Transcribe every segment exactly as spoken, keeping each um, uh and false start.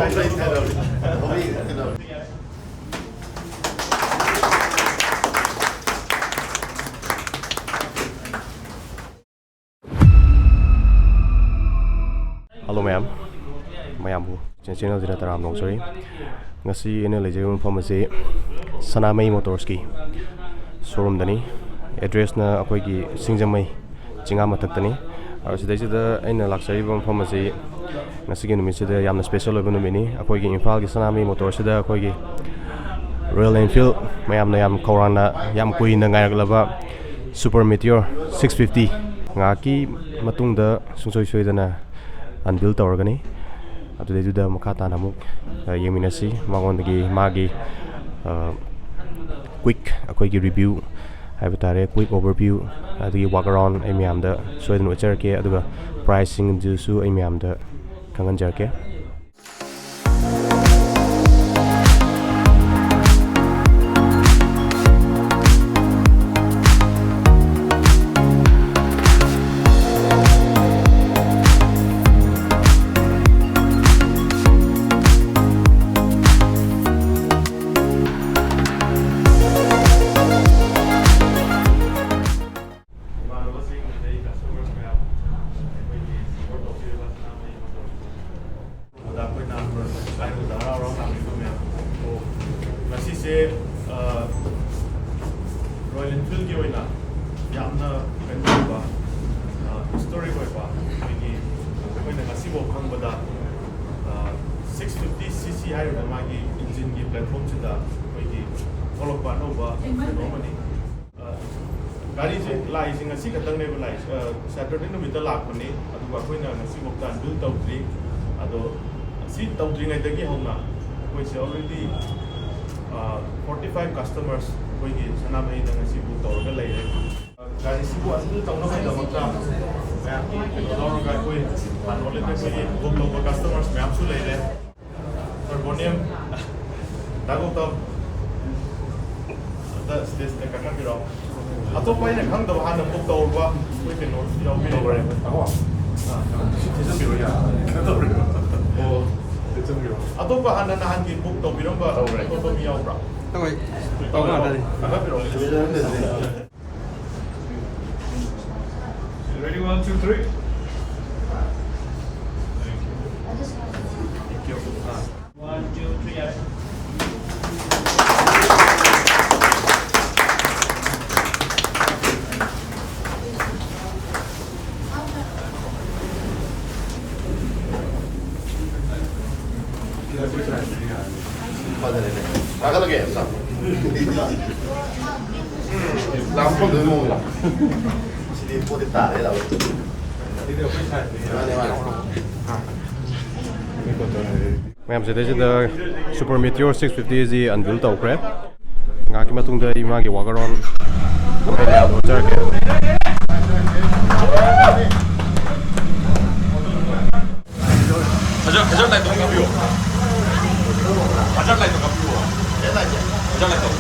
Hello ꯃꯌꯥꯝ, ꯃꯌꯥꯝꯕꯨ ꯆꯦꯅꯦꯜꯁꯤꯗ ꯇꯔꯥꯝꯅ ꯑꯣꯛꯆꯔꯤ꯫ ꯉꯁꯤ ꯑꯩꯅ ꯂꯩꯖꯔꯤꯕ ꯃꯐꯝ ꯑꯁꯤ ꯁꯅꯥꯃꯍꯤ ꯃꯣꯇꯣꯔꯁꯀꯤ ꯁꯣꯔꯨꯝꯗꯅꯤ꯫ ꯑꯦꯗ꯭ꯔꯦꯁꯅ ꯑꯩꯈꯣꯏꯒꯤ ꯁꯤꯡꯖꯃꯩ ꯆꯤꯡꯉꯥ ꯃꯊꯛꯇꯅꯤ꯫ ꯑꯗꯣ ꯁꯤꯗꯩꯁꯤꯗ ꯑꯩꯅ ꯂꯥꯛꯆꯔꯤꯕ ꯃꯐꯝ ꯑꯁꯤ ꯉꯁꯤꯒꯤ ꯅꯨꯃꯤꯠꯁꯤꯗ ꯌꯥꯝꯅ ꯏꯁꯄꯦꯁꯦꯜ ꯑꯣꯏꯕ ꯅꯨꯃꯤꯠꯅꯤ꯫ ꯑꯩꯈꯣꯏꯒꯤ ꯏꯝꯐꯥꯜꯒꯤ ꯁꯅꯥꯃꯍꯤ ꯃꯣꯇꯣꯔꯁꯤꯗ ꯑꯩꯈꯣꯏꯒꯤ Royal Enfield ꯃꯌꯥꯝꯅ ꯌꯥꯝ ꯈꯧꯔꯥꯡꯅ, ꯌꯥꯝ ꯀꯨꯏꯅ ꯉꯥꯏꯔꯛꯂꯕ Super Meteor six fifty ꯉꯥꯏꯍꯥꯛꯀꯤ ꯃꯇꯨꯡꯗ ꯁꯨꯡꯁꯣꯏ ꯁꯣꯏꯗꯅ unveil ꯇꯧꯔꯒꯅꯤ꯫ ꯑꯗꯨꯗꯩꯗꯨꯗ ꯃꯈꯥ ꯇꯥꯅ ꯑꯃꯨꯛ, ꯑ, ꯌꯦꯡꯃꯤꯟꯅꯁꯤ꯫ ꯃꯉꯣꯟꯗꯒꯤ ꯃꯥꯒꯤ, ꯑ, quick ꯑꯩꯈꯣꯏꯒꯤ review ꯍꯥꯏꯕ ꯇꯥꯔꯦ, quick overview, ꯑꯗꯒꯤ walk around ꯑꯩ ꯃꯌꯥꯝꯗ ꯁꯣꯏꯗꯅ ꯎꯠꯆꯔꯛꯀꯦ꯫ ꯑꯗꯨꯒ priceꯁꯤꯡꯗꯨꯁꯨ ꯑꯩ ꯃꯌꯥꯝꯗ ꯈꯪꯍꯟꯖꯔꯛꯀꯦ꯫ ꯏꯃꯥꯟꯅꯕꯁꯤꯡ, ꯑꯗꯩ customers ꯃꯌꯥꯝ, ꯑꯩꯈꯣꯏꯒꯤ support ꯇꯧꯕꯤꯔꯤꯕ ꯁꯅꯥꯃꯍꯤ ꯃꯣꯇꯣꯔꯁ ꯇꯧꯕꯗ ꯑꯩꯈꯣꯏꯅ ꯂꯥꯏꯕꯨꯗ ꯍꯔꯥꯎ ꯍꯔꯥꯎ ꯂꯥꯛꯂꯤꯕ ꯃꯌꯥꯝ꯫ ꯑꯣ, ꯉꯁꯤꯁꯦ, ꯑ, Royal Enfieldꯀꯤ ꯑꯣꯏꯅ ꯌꯥꯝꯅ ꯀꯩꯅꯣ ꯑꯣꯏꯕ, ꯑ, historic ꯑꯣꯏꯕ, ꯑꯩꯈꯣꯏꯒꯤ, ꯑꯩꯈꯣꯏꯅ ꯉꯁꯤꯐꯥꯎ ꯈꯪꯕꯗ, ꯑ, six fifty cc ꯍꯥꯏꯔꯤꯕ ꯃꯥꯒꯤ engineꯒꯤ platformꯁꯤꯗ ꯑꯩꯈꯣꯏꯒꯤ ꯊꯣꯛꯂꯛꯄ ꯑꯅꯧꯕ ꯀꯩꯅꯣ ꯑꯃꯅꯤ꯫ ꯑ, ꯒꯥꯔꯤꯁꯦ ꯂꯥꯛꯏꯁꯦ ꯉꯁꯤ ꯈꯛꯇꯪꯅꯦꯕ ꯂꯥꯛꯏꯁꯦ꯫ ꯑ, Saturday ꯅꯨꯃꯤꯠꯇ ꯂꯥꯛꯄꯅꯤ, ꯑꯗꯨꯒ ꯑꯩꯈꯣꯏꯅ ꯉꯁꯤꯐꯥꯎꯗ unveil ꯇꯧꯗ꯭ꯔꯤ꯫ ꯑꯗꯣ ꯁꯤ ꯇꯧꯗ꯭ꯔꯤꯉꯩꯗꯒꯤ ꯍꯧꯅ ꯑꯩꯈꯣꯏꯁꯦ already, ꯑ, forty five customers ꯑꯩꯈꯣꯏꯒꯤ ꯁꯅꯥꯃꯍꯤꯗ ꯉꯁꯤ book ꯇꯧꯔꯒ ꯂꯩꯔꯦ꯫ ꯑ, ꯒꯥꯔꯤꯁꯤꯕꯨ unveil ꯇꯧꯅꯕꯒꯤꯗꯃꯛꯇ ꯃꯌꯥꯝꯒꯤ ꯀꯩꯅꯣ ꯂꯧꯔꯒ ꯑꯩꯈꯣꯏ ꯍꯥꯟꯅ already ꯑꯩꯈꯣꯏꯒꯤ book ꯇꯧꯕ customers ꯃꯌꯥꯝꯁꯨ ꯂꯩꯔꯦ꯫ Sir ꯕꯣꯅꯤꯝ, ꯗꯥ ꯒꯧꯇꯝ, ꯑꯝꯇ stageꯇ ꯀꯥꯈꯠꯄꯤꯔꯛꯑꯣ꯫ ꯑꯇꯣꯞꯄ ꯑꯩꯅ ꯈꯪꯗꯕ ꯍꯥꯟꯅ book ꯇꯧꯔꯕ ꯑꯩꯈꯣꯏ ꯀꯩꯅꯣ ꯌꯥꯎꯕꯤꯔꯦ꯫ ꯇꯧꯔꯦ꯫ ꯑꯍꯣ꯫ ꯑꯥ꯫ ꯁꯤ ꯊꯤꯖꯤꯟꯕꯤꯔꯣ ꯌꯥꯔꯦ꯫ ꯀꯩꯅꯣ ꯇꯧꯔꯦ꯫ ꯑꯣ꯫ ꯊꯤꯖꯤꯟꯕꯤꯔꯣ꯫ ꯑꯇꯣꯞꯄ ꯍꯥꯟꯅ ꯅꯍꯥꯟꯒꯤ ꯕꯨꯛ ꯇꯧꯕꯤꯔꯝꯕ ꯑꯇꯣꯞꯄ ꯃꯤ ꯌꯥꯎꯕ꯭ꯔꯥ? ꯇꯧꯋꯦ꯫ ꯇꯧꯕ ꯉꯥꯛꯇꯅꯤ꯫ ꯊꯥꯒꯠꯄꯤꯔꯛꯑꯣ꯫ Ready, one, two, three. Thank you. Thank you. One, two, three, ꯌꯥꯔꯦ꯫ ꯐꯖꯔꯦꯅꯦ꯫ ꯊꯥꯒꯠꯂꯒꯦ, ꯁꯥꯔ꯫ ꯂꯥꯝꯐꯝꯗꯨꯒꯤ ꯃꯑꯣꯡꯗ꯫ ꯁꯤꯗꯤ ꯄꯣꯠꯇꯤ ꯇꯥꯔꯦ, ꯂꯥꯎ꯫ ꯃꯥꯅꯦ, ꯃꯥꯅꯦ꯫ ꯃꯌꯥꯝ, ꯁꯤꯗꯩꯁꯤꯗ Super Meteor six fifty ꯑꯁꯤ unveil ꯇꯧꯈ꯭ꯔꯦ꯫ ꯉꯥꯏꯍꯥꯛꯀꯤ ꯃꯇꯨꯡꯗ ꯑꯩ ꯃꯥꯒꯤ walk around ꯑꯃ ꯃꯌꯥꯝ ꯎꯠꯆꯔꯛꯀꯦ꯫ ꯍꯖꯔ, ꯍꯖꯔ ꯂꯥꯏꯠꯇꯣ ꯈꯔ ꯀꯥꯞꯄꯤꯌꯣ꯫ ꯍꯖꯔ ꯂꯥꯏꯠꯇꯣ ꯀꯥꯞꯄꯤꯌꯣ꯫ ꯍꯖꯔ ꯂꯥꯏꯠꯇꯣ꯫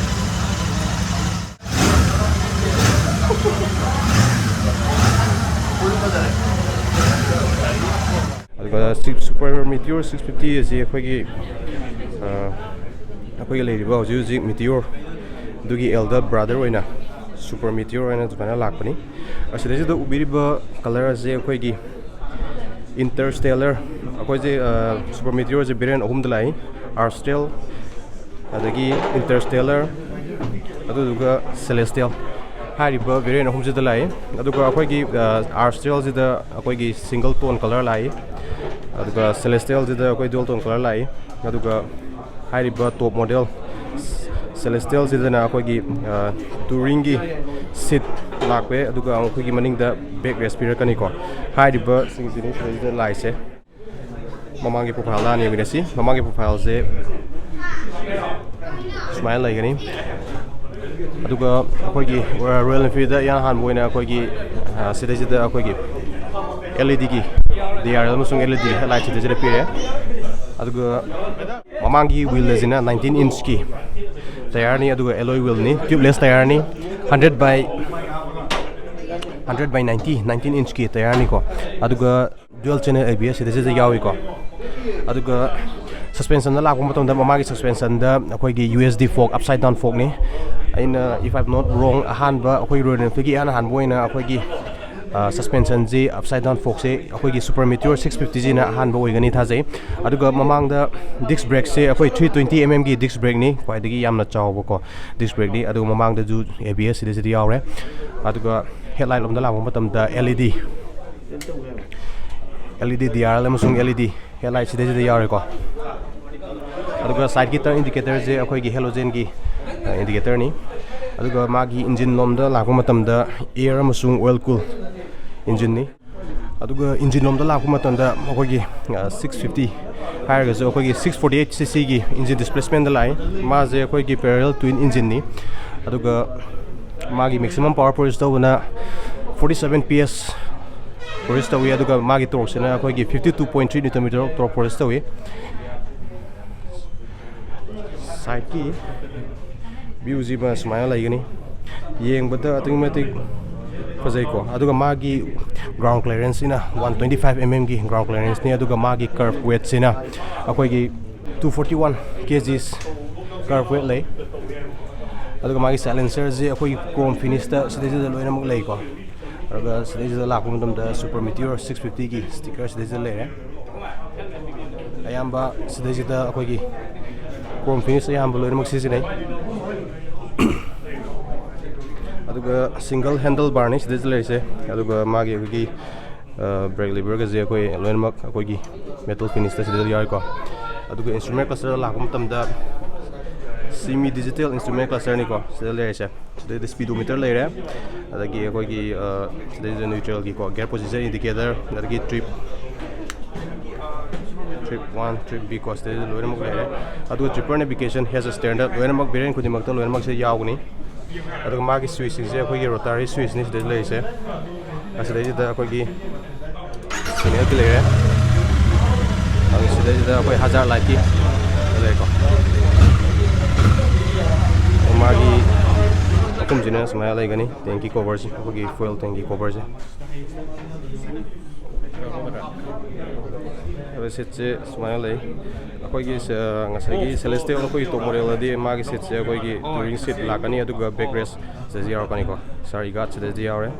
ꯑꯗꯨꯒ six, Super Meteor six fifty ꯑꯁꯤ ꯑꯩꯈꯣꯏꯒꯤ, ꯑ, ꯑꯩꯈꯣꯏꯒꯤ ꯂꯩꯔꯤꯕ ꯍꯧꯖꯤꯛ ꯍꯧꯖꯤꯛ Meteor ꯑꯗꯨꯒꯤ elder brother ꯑꯣꯏꯅ Super Meteor ꯑꯣꯏꯅ ꯑꯗꯨꯃꯥꯏꯅ ꯂꯥꯛꯄꯅꯤ꯫ ꯑꯁꯤꯗꯩꯁꯤꯗ ꯎꯕꯤꯔꯤꯕ colour ꯑꯁꯦ ꯑꯩꯈꯣꯏꯒꯤ Interstellar, ꯑꯩꯈꯣꯏꯁꯦ, ꯑ, Super Meteor ꯁꯦ variant ꯑꯍꯨꯝꯗ ꯂꯥꯛꯏ: Astral, ꯑꯗꯒꯤ Interstellar, ꯑꯗꯨꯗꯨꯒ Celestial ꯍꯥꯏꯔꯤꯕ variant ꯑꯍꯨꯝꯁꯤꯗ ꯂꯥꯛꯏ꯫ ꯑꯗꯨꯒ ꯑꯩꯈꯣꯏꯒꯤ, ꯑ, Astral ꯁꯤꯗ ꯑꯩꯈꯣꯏꯒꯤ single tone colour ꯂꯥꯛꯏ, ꯑꯗꯨꯒ Celestial ꯁꯤꯗ ꯑꯩꯈꯣꯏ dual tone colour ꯂꯥꯛꯏ꯫ ꯑꯗꯨꯒ ꯍꯥꯏꯔꯤꯕ top model Celestial ꯁꯤꯗꯅ ꯑꯩꯈꯣꯏꯒꯤ, ꯑ, Touring ꯒꯤ seat ꯂꯥꯛꯄꯦ, ꯑꯗꯨꯒ ꯑꯩꯈꯣꯏꯒꯤ ꯃꯅꯤꯡꯗ backrest ꯄꯤꯔꯛꯀꯅꯤꯀꯣ꯫ ꯍꯥꯏꯔꯤꯕꯁꯤꯡꯁꯤꯅꯤ ꯁꯤꯗꯩꯁꯤꯗ ꯂꯥꯛꯏꯁꯦ꯫ ꯃꯃꯥꯡꯒꯤ profile ꯗ ꯍꯥꯟꯅ ꯌꯦꯡꯃꯤꯟꯅꯁꯤ꯫ ꯃꯃꯥꯡꯒꯤ profile ꯁꯦ ꯁꯨꯃꯥꯏꯅ ꯂꯩꯒꯅꯤ꯫ ꯑꯗꯨꯒ ꯑꯩꯈꯣꯏꯒꯤ Royal Enfield ꯗ ꯏꯍꯥꯟ ꯍꯥꯟꯕ ꯑꯣꯏꯅ ꯑꯩꯈꯣꯏꯒꯤ, ꯑ, ꯁꯤꯗꯩꯁꯤꯗ ꯑꯩꯈꯣꯏꯒꯤ L E D ꯒꯤ D R L ꯑꯃꯁꯨꯡ L E D headlight ꯁꯤꯗꯩꯁꯤꯗ ꯄꯤꯔꯦ꯫ ꯑꯗꯨꯒ ꯃꯃꯥꯡꯒꯤ wheel ꯑꯁꯤꯅ nineteen inch ꯀꯤ tyre ꯅꯤ, ꯑꯗꯨꯒ alloy wheel ꯅꯤ, tubeless tyre ꯅꯤ, hundred by, hundred by ninety, nineteen inch ꯀꯤ tyre ꯅꯤꯀꯣ꯫ ꯑꯗꯨꯒ dual channel A B S ꯁꯤꯗꯩꯁꯤꯗ ꯌꯥꯎꯏꯀꯣ꯫ ꯑꯗꯨꯒ Suspensionꯗ ꯂꯥꯛꯄ ꯃꯇꯝꯗ ꯃꯃꯥꯡꯒꯤ suspensionꯗ ꯑꯩꯈꯣꯏꯒꯤ U S D fork, upside down forkꯅꯤ꯫ ꯑꯩꯅ, if I'm not wrong, ꯑꯍꯥꯟꯕ ꯑꯩꯈꯣꯏ Royal Enfieldꯀꯤ ꯏꯍꯥꯟ ꯍꯥꯟꯕ ꯑꯣꯏꯅ ꯑꯩꯈꯣꯏꯒꯤ suspensionꯁꯤ, upside down forkꯁꯦ ꯑꯩꯈꯣꯏꯒꯤ Super Meteor six fiftyꯁꯤꯅ ꯑꯍꯥꯟꯕ ꯑꯣꯏꯒꯅꯤ ꯊꯥꯖꯩ꯫ ꯑꯗꯨꯒ ꯃꯃꯥꯡꯗ disc brakeꯁꯦ ꯑꯩꯈꯣꯏ three twenty mmꯒꯤ disc brakeꯅꯤ, ꯈ꯭ꯋꯥꯏꯗꯒꯤ ꯌꯥꯝꯅ ꯆꯥꯎꯕꯀꯣ disc brakeꯅꯤ꯫ ꯑꯗꯨꯒ ꯃꯃꯥꯡꯗꯁꯨ A B S ꯁꯤꯗꯩꯁꯤꯗ ꯌꯥꯎꯔꯦ꯫ ꯑꯗꯨꯒ headlight ꯂꯣꯝꯗ ꯂꯥꯛꯄ ꯃꯇꯝꯗ L E D, L E D D R L ꯑꯃꯁꯨꯡ L E D headlight ꯁꯤꯗꯩꯁꯤꯗ ꯌꯥꯎꯔꯦꯀꯣ꯫ ꯑꯗꯨꯒ sideꯀꯤ turn indicatorꯁꯦ ꯑꯩꯈꯣꯏꯒꯤ halogenꯒꯤ indicatorꯅꯤ꯫ ꯑꯗꯨꯒ ꯃꯥꯒꯤ engine ꯂꯣꯝꯗ ꯂꯥꯛꯄ ꯃꯇꯝꯗ air ꯑꯃꯁꯨꯡ oil cool engineꯅꯤ꯫ ꯑꯗꯨꯒ engine ꯂꯣꯝꯗ ꯂꯥꯛꯄ ꯃꯇꯝꯗ ꯑꯩꯈꯣꯏꯒꯤ six fifty ꯍꯥꯏꯔꯒꯁꯨ ꯑꯩꯈꯣꯏꯒꯤ six forty eight ccꯒꯤ engine displacementꯗ ꯂꯥꯛꯏ꯫ ꯃꯥꯁꯦ ꯑꯩꯈꯣꯏꯒꯤ parallel twin engineꯅꯤ꯫ ꯑꯗꯨꯒ ꯃꯥꯒꯤ maximum power produce ꯇꯧꯕꯅ forty seven P S produce ꯇꯧꯏ꯫ ꯑꯗꯨꯒ ꯃꯥꯒꯤ torqueꯁꯤꯅ ꯑꯩꯈꯣꯏꯒꯤ fifty two point three Newton meter torque produce ꯇꯧꯏ꯫ Sideꯀꯤ viewꯁꯤꯃ ꯁꯨꯃꯥꯏꯅ ꯂꯩꯒꯅꯤ꯫ ꯌꯦꯡꯕꯗ ꯑꯗꯨꯛꯀꯤ ꯃꯇꯤꯛ ꯐꯖꯩꯀꯣ꯫ ꯑꯗꯨꯒ ꯃꯥꯒꯤ ground clearanceꯁꯤꯅ one twenty five mmꯒꯤ ground clearanceꯅꯤ꯫ ꯑꯗꯨꯒ ꯃꯥꯒꯤ curb weightꯁꯤꯅ ꯑꯩꯈꯣꯏꯒꯤ two forty one kgs curb weight ꯂꯩ꯫ ꯑꯗꯨꯒ ꯃꯥꯒꯤ silencerꯁꯤ ꯑꯩꯈꯣꯏꯒꯤ chrome finishꯇ ꯁꯤꯗꯩꯁꯤꯗ ꯂꯣꯏꯅꯃꯛ ꯂꯩꯀꯣ꯫ ꯑꯗꯨꯒ ꯁꯤꯗꯩꯁꯤꯗ ꯂꯥꯛꯄ ꯃꯇꯝꯗ Super Meteor six fiftyꯒꯤ sticker ꯁꯤꯗꯩꯁꯤꯗ ꯂꯩꯔꯦ꯫ ꯑꯌꯥꯝꯕ ꯁꯤꯗꯩꯁꯤꯗ ꯑꯩꯈꯣꯏꯒꯤ chrome finish ꯑꯌꯥꯝꯕ ꯂꯣꯏꯅꯃꯛ ꯁꯤꯖꯤꯟꯅꯩ꯫ ꯑꯗꯨꯒ single handle barꯅꯤ ꯁꯤꯗꯩꯁꯤꯗ ꯂꯩꯔꯤꯁꯦ꯫ ꯑꯗꯨꯒ ꯃꯥꯒꯤ ꯑꯩꯈꯣꯏꯒꯤ brake leverꯒꯁꯦ ꯑꯩꯈꯣꯏ ꯂꯣꯏꯅꯃꯛ ꯑꯩꯈꯣꯏꯒꯤ metal finishꯇ ꯁꯤꯗ ꯌꯥꯎꯔꯤꯀꯣ꯫ ꯑꯗꯨꯒ instrument clusterꯗ ꯂꯥꯛꯄ ꯃꯇꯝꯗ semi digital instrument clusterꯅꯤꯀꯣ ꯁꯤꯗ ꯂꯩꯔꯤꯁꯦ꯫ ꯁꯤꯗꯩꯗ speedometer ꯂꯩꯔꯦ, ꯑꯗꯒꯤ ꯑꯩꯈꯣꯏꯒꯤ ꯁꯤꯗꯩꯁꯤꯗ neutralꯒꯤꯀꯣ gear position indicator, ꯑꯗꯒꯤ trip, trip one, trip B ꯀꯣ ꯁꯤꯗꯩꯗ ꯂꯣꯏꯅꯃꯛ ꯂꯩꯔꯦ꯫ ꯑꯗꯨꯒ tripper navigation, haze stand, ꯂꯣꯏꯅꯃꯛ variant ꯈꯨꯗꯤꯡꯃꯛꯇ ꯂꯣꯏꯅꯃꯛꯁꯦ ꯌꯥꯎꯒꯅꯤ꯫ ꯑꯗꯨꯒ ꯃꯥꯒꯤ switchꯁꯤꯡꯁꯦ ꯑꯩꯈꯣꯏꯒꯤ rotary switchꯅꯤ ꯁꯤꯗꯩꯗ ꯂꯩꯔꯤꯁꯦ꯫ ꯑꯁꯤꯗꯩꯁꯤꯗ ꯑꯩꯈꯣꯏꯒꯤ signalꯒꯤ ꯂꯩꯔꯦ꯫ ꯑꯗꯨ ꯁꯤꯗꯩꯁꯤꯗ ꯑꯩꯈꯣꯏ hazard lightꯀꯤ ꯂꯩꯔꯦꯀꯣ꯫ ꯃꯥꯒꯤ ꯃꯈꯨꯝꯁꯤꯅ ꯁꯨꯃꯥꯏꯅ ꯂꯩꯒꯅꯤ, tankꯀꯤ coverꯁꯦ, ꯑꯩꯈꯣꯏꯒꯤ fuel tankꯀꯤ coverꯁꯦ꯫ ꯑꯗꯣ ꯁꯤꯠꯁꯦ ꯁꯨꯃꯥꯏꯅ ꯂꯩ꯫ ꯑꯩꯈꯣꯏꯒꯤ ꯁ-, ꯉꯁꯥꯏꯒꯤ Celestial ꯑꯩꯈꯣꯏꯒꯤ ꯇꯣꯞ ꯃꯣꯗꯦꯜꯗꯗꯤ ꯃꯥꯒꯤ ꯁꯤꯠꯁꯦ ꯑꯩꯈꯣꯏꯒꯤ ꯇꯨꯔꯤꯡ ꯁꯤꯠ ꯂꯥꯛꯀꯅꯤ, ꯑꯗꯨꯒ ꯕꯦꯛ ꯔꯦꯁ ꯁꯤꯗꯁꯨ ꯌꯥꯎꯔꯛꯀꯅꯤꯀꯣ, ꯁꯥꯔꯤ ꯒꯥꯔꯗ ꯁꯤꯗꯁꯨ ꯌꯥꯎꯔꯦ꯫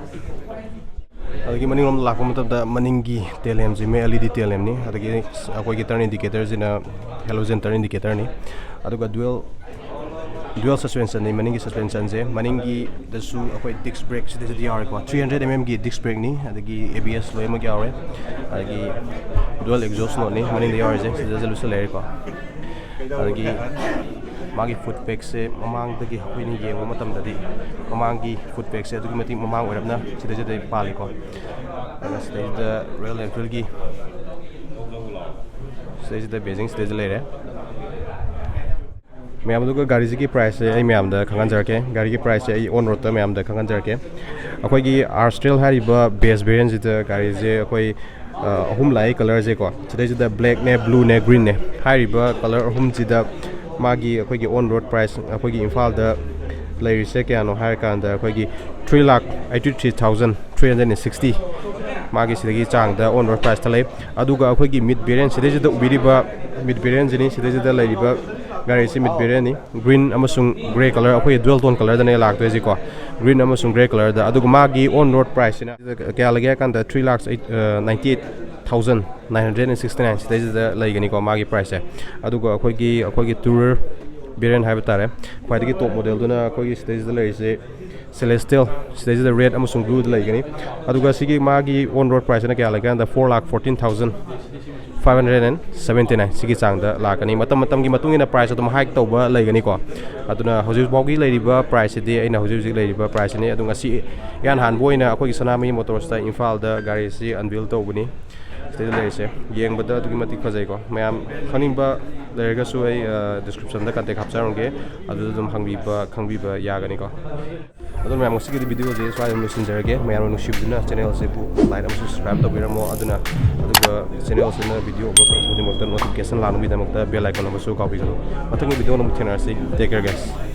ꯑꯗꯒꯤ ꯃꯅꯤꯡꯂꯣꯝꯗ ꯂꯥꯛꯄ ꯃꯇꯝꯗ ꯃꯅꯤꯡꯒꯤ ꯇꯦꯜ ꯂꯦꯝꯁꯤ ꯃꯦ ꯑꯦꯜ ꯏ ꯗꯤ ꯇꯦꯜ ꯂꯦꯝꯅꯤ, ꯑꯗꯒꯤ ꯑꯩꯈꯣꯏꯒꯤ ꯇꯔꯟ ꯏꯟꯗꯤꯀꯦꯇꯔꯁꯤꯅ ꯍꯦꯂꯣꯖꯦꯟ ꯇꯔꯟ ꯏꯟꯗꯤꯀꯦꯇꯔꯅꯤ꯫ ꯑꯗꯨꯒ ꯗꯨꯋꯦꯜ ꯗ꯭ꯌꯨꯑꯦꯜ ꯁꯁꯄꯦꯟꯁꯟꯅꯤ ꯃꯅꯤꯡꯒꯤ ꯁꯁꯄꯦꯟꯁꯟꯁꯦ꯫ ꯃꯅꯤꯡꯒꯤꯗꯁꯨ ꯑꯩꯈꯣꯏ ꯗꯤꯁꯛ ꯕ꯭ꯔꯦꯛ ꯁꯤꯗꯩꯁꯤꯗ ꯌꯥꯎꯔꯦꯀꯣ꯫ ꯊ꯭ꯔꯤ ꯍꯟꯗ꯭ꯔꯦꯗ ꯑꯦꯝ ꯑꯦꯝꯒꯤ ꯗꯤꯁꯛ ꯕ꯭ꯔꯦꯛꯅꯤ, ꯑꯗꯒꯤ ꯑꯦ ꯕꯤ ꯑꯦꯁ ꯂꯣꯏꯅꯃꯛ ꯌꯥꯎꯔꯦ꯫ ꯑꯗꯒꯤ ꯗꯨꯋꯦꯜ ꯑꯦꯛꯖꯣꯁ ꯅꯣꯠꯅꯤ ꯃꯅꯤꯡꯗ ꯌꯥꯎꯔꯤꯁꯦ, ꯁꯤꯗꯁꯨ ꯂꯣꯏꯁꯤꯜ ꯂꯩꯔꯦꯀꯣ꯫ ꯑꯗꯒꯤ ꯃꯥꯒꯤ ꯐꯨꯠ ꯄꯦꯛꯁꯦ ꯃꯃꯥꯡꯗꯒꯤ ꯑꯩꯈꯣꯏꯅ ꯌꯦꯡꯕ ꯃꯇꯝꯗꯗꯤ ꯃꯃꯥꯡꯒꯤ ꯐꯨꯠ ꯄꯦꯛꯁꯦ ꯑꯗꯨꯛꯀꯤ ꯃꯇꯤꯛ ꯃꯃꯥꯡ ꯑꯣꯏꯔꯞꯅ ꯁꯤꯗꯩꯁꯤꯗ ꯄꯥꯜꯂꯤꯀꯣ꯫ ꯑꯗꯨꯒ ꯁꯤꯗꯩꯁꯤꯗ ꯔꯣꯌꯦꯜ ꯑꯦꯟꯐꯤꯜꯒꯤ ꯁꯤꯗꯩꯁꯤꯗ ꯕꯦꯖꯤꯡ ꯁꯤꯗꯩꯁꯤꯗ ꯂꯩꯔꯦ꯫ ꯃꯌꯥꯝ, ꯑꯗꯨꯒ ꯒꯥꯔꯤꯁꯤꯒꯤ ꯄ꯭ꯔꯥꯏꯁꯁꯦ ꯑꯩ ꯃꯌꯥꯝꯗ ꯈꯪꯍꯟꯖꯔꯛꯀꯦ꯫ ꯒꯥꯔꯤꯒꯤ ꯄ꯭ꯔꯥꯏꯁꯁꯦ ꯑꯩ ꯑꯣꯟ ꯔꯣꯗꯇ ꯃꯌꯥꯝꯗ ꯈꯪꯍꯟꯖꯔꯛꯀꯦ꯫ ꯑꯩꯈꯣꯏꯒꯤ ꯑꯥꯔꯁꯇ꯭ꯔꯦꯜ ꯍꯥꯏꯔꯤꯕ ꯕꯦꯁ ꯚꯦꯔꯤꯌꯟꯁꯤꯗ ꯒꯥꯔꯤꯁꯦ ꯑꯩꯈꯣꯏ, ꯑ, ꯑꯍꯨꯝ ꯂꯥꯛꯏ ꯀꯂꯔꯁꯦꯀꯣ꯫ ꯁꯤꯗꯩꯁꯤꯗ ꯕ꯭ꯂꯦꯛꯅꯦ, ꯕ꯭ꯂꯨꯅꯦ, ꯒ꯭ꯔꯤꯟꯅꯦ꯫ ꯍꯥꯏꯔꯤꯕ ꯀꯂꯔ ꯑꯍꯨꯝꯁꯤꯗ ꯃꯥꯒꯤ ꯑꯩꯈꯣꯏꯒꯤ ꯑꯣꯟ ꯔꯣꯗ ꯄ꯭ꯔꯥꯏꯁ ꯑꯩꯈꯣꯏꯒꯤ ꯏꯝꯐꯥꯜꯗ ꯂꯩꯔꯤꯁꯦ ꯀꯌꯥꯅꯣ ꯍꯥꯏꯔꯀꯥꯟꯗ ꯑꯩꯈꯣꯏꯒꯤ three lakh eighty three thousand three hundred and sixty ꯃꯥꯒꯤ ꯁꯤꯗꯒꯤ ꯆꯥꯡꯗ ꯑꯣꯟ ꯔꯣꯗ ꯄ꯭ꯔꯥꯏꯁꯇ ꯂꯩ꯫ ꯑꯗꯨꯒ ꯑꯩꯈꯣꯏꯒꯤ ꯃꯤꯗ ꯚꯦꯔꯤꯌꯟ ꯁꯤꯗꯩꯁꯤꯗ ꯎꯕꯤꯔꯤꯕ ꯃꯤꯗ ꯚꯦꯔꯤꯌꯟꯁꯤꯅꯤ꯫ ꯁꯤꯗꯩꯁꯤꯗ ꯂꯩꯔꯤꯕ ꯒꯥꯔꯤꯁꯤ ꯃꯤꯗ ꯚꯦꯔꯤꯌꯟꯅꯤ꯫ ꯒ꯭ꯔꯤꯟ ꯑꯃꯁꯨꯡ ꯒ꯭ꯔꯦ ꯀꯂꯔ, ꯑꯩꯈꯣꯏꯒꯤ ꯗꯨꯋꯦꯜ ꯇꯣꯟ ꯀꯂꯔꯗꯅꯦ ꯂꯥꯛꯇꯣꯏꯁꯤꯀꯣ꯫ ꯒ꯭ꯔꯤꯟ ꯑꯃꯁꯨꯡ ꯒ꯭ꯔꯦ ꯀꯂꯔꯗ꯫ ꯑꯗꯨꯒ ꯃꯥꯒꯤ ꯑꯣꯟ ꯔꯣꯗ ꯄ꯭ꯔꯥꯏꯁꯁꯤꯅ ꯀꯌꯥ ꯂꯩꯒꯦ ꯍꯥꯏ ꯀꯥꯟꯗ three lakhs eight, ninety eight thousand nine hundred and sixty nine ꯁꯤꯗꯩꯁꯤꯗ ꯂꯩꯒꯅꯤꯀꯣ ꯃꯥꯒꯤ ꯄ꯭ꯔꯥꯏꯁꯁꯦ꯫ ꯑꯗꯨꯒ ꯑꯩꯈꯣꯏꯒꯤ, ꯑꯩꯈꯣꯏꯒꯤ ꯇꯨꯔꯔ ꯚꯦꯔꯤꯌꯟ ꯍꯥꯏꯕ ꯇꯥꯔꯦ, ꯈ꯭ꯋꯥꯏꯗꯒꯤ ꯇꯣꯞ ꯃꯣꯗꯦꯜꯗꯨꯅ ꯑꯩꯈꯣꯏꯒꯤ ꯁꯤꯗꯩꯁꯤꯗ ꯂꯩꯔꯤꯁꯦ ꯁꯦꯂꯦꯁꯇꯤꯌꯦꯜ, ꯁꯤꯗꯩꯁꯤꯗ ꯔꯦꯗ ꯑꯃꯁꯨꯡ ꯕ꯭ꯂꯨꯗ ꯂꯩꯒꯅꯤ꯫ ꯑꯗꯨꯒ ꯁꯤꯒꯤ ꯃꯥꯒꯤ ꯑꯣꯟ ꯔꯣꯗ ꯄ꯭ꯔꯥꯏꯁꯁꯤꯅ ꯀꯌꯥ ꯂꯩꯒꯦ ꯍꯥꯏ ꯀꯥꯟꯗ four lakh fourteen thousand five hundred and seventy nine ꯁꯤꯒꯤ ꯆꯥꯡꯗ ꯂꯥꯛꯀꯅꯤ꯫ ꯃꯇꯝ ꯃꯇꯝꯒꯤ ꯃꯇꯨꯡ ꯏꯟꯅ ꯄ꯭ꯔꯥꯏꯁ ꯑꯗꯨꯝ ꯍꯥꯏꯛ ꯇꯧꯕ ꯂꯩꯒꯅꯤꯀꯣ꯫ ꯑꯗꯨꯅ ꯍꯧꯖꯤꯛ ꯐꯥꯎꯒꯤ ꯂꯩꯔꯤꯕ ꯄ꯭ꯔꯥꯏꯁꯁꯤꯗꯤ ꯑꯩꯅ ꯍꯧꯖꯤꯛ ꯍꯧꯖꯤꯛ ꯂꯩꯔꯤꯕ ꯄ꯭ꯔꯥꯏꯁꯁꯤꯅꯤ꯫ ꯑꯗꯣ ꯉꯁꯤ ꯏꯍꯥꯟ ꯍꯥꯟꯕ ꯑꯣꯏꯅ ꯑꯩꯈꯣꯏꯒꯤ ꯁꯅꯥꯃꯍꯤ ꯃꯣꯇꯣꯔꯁꯇ ꯏꯝꯐꯥꯜꯗ ꯒꯥꯔꯤꯁꯤ ꯑꯟꯚꯤꯜ ꯇꯧꯕꯅꯤ꯫ ꯁꯤꯗꯩꯗ ꯂꯩꯔꯤꯁꯦ ꯌꯦꯡꯕꯗ ꯑꯗꯨꯛꯀꯤ ꯃꯇꯤꯛ ꯐꯖꯩꯀꯣ꯫ ꯃꯌꯥꯝ ꯈꯪꯅꯤꯡꯕ ꯂꯩꯔꯒꯁꯨ ꯑꯩ, ꯑ, ꯗꯤꯁꯀ꯭ꯔꯤꯞꯁꯟꯗ ꯀꯟꯇꯦꯛ ꯍꯥꯞꯆꯔꯝꯒꯦ, ꯑꯗꯨꯗ ꯑꯗꯨꯝ ꯍꯪꯕꯤꯕ ꯈꯪꯕꯤꯕ ꯌꯥꯒꯅꯤꯀꯣ꯫ ꯑꯗꯨꯅ ꯃꯌꯥꯝ, ꯉꯁꯤꯒꯤꯗꯤ ꯚꯤꯗꯤꯑꯣꯁꯦ ꯁ꯭ꯋꯥꯏꯗ ꯂꯣꯏꯁꯤꯟꯖꯔꯒꯦ꯫ ꯃꯌꯥꯝꯅ ꯅꯨꯡꯁꯤꯕꯤꯗꯨꯅ ꯆꯦꯅꯦꯜꯁꯤꯕꯨ ꯂꯥꯏꯛ ꯑꯃꯁꯨꯡ ꯁꯕꯁꯀ꯭ꯔꯥꯏꯕ ꯇꯧꯕꯤꯔꯝꯃꯣ꯫ ꯑꯗꯨꯅ, ꯑꯗꯨꯒ ꯆꯦꯅꯦꯜꯁꯤꯅ ꯚꯤꯗꯤꯑꯣ ꯑꯞꯂꯣꯗ ꯇꯧꯕ ꯈꯨꯗꯤꯡꯃꯛꯇ ꯅꯣꯇꯤꯐꯤꯀꯦꯁꯟ ꯂꯥꯛꯅꯕꯒꯤꯗꯃꯛꯇ ꯕꯦꯜ ꯑꯥꯏꯀꯣꯟ ꯑꯃꯁꯨ ꯀꯥꯎꯕꯤꯒꯅꯨ꯫ ꯃꯊꯪꯒꯤ ꯚꯤꯗꯤꯑꯣꯗ ꯑꯃꯨꯛ ꯊꯦꯡꯅꯔꯁꯤ꯫ Take care, guys.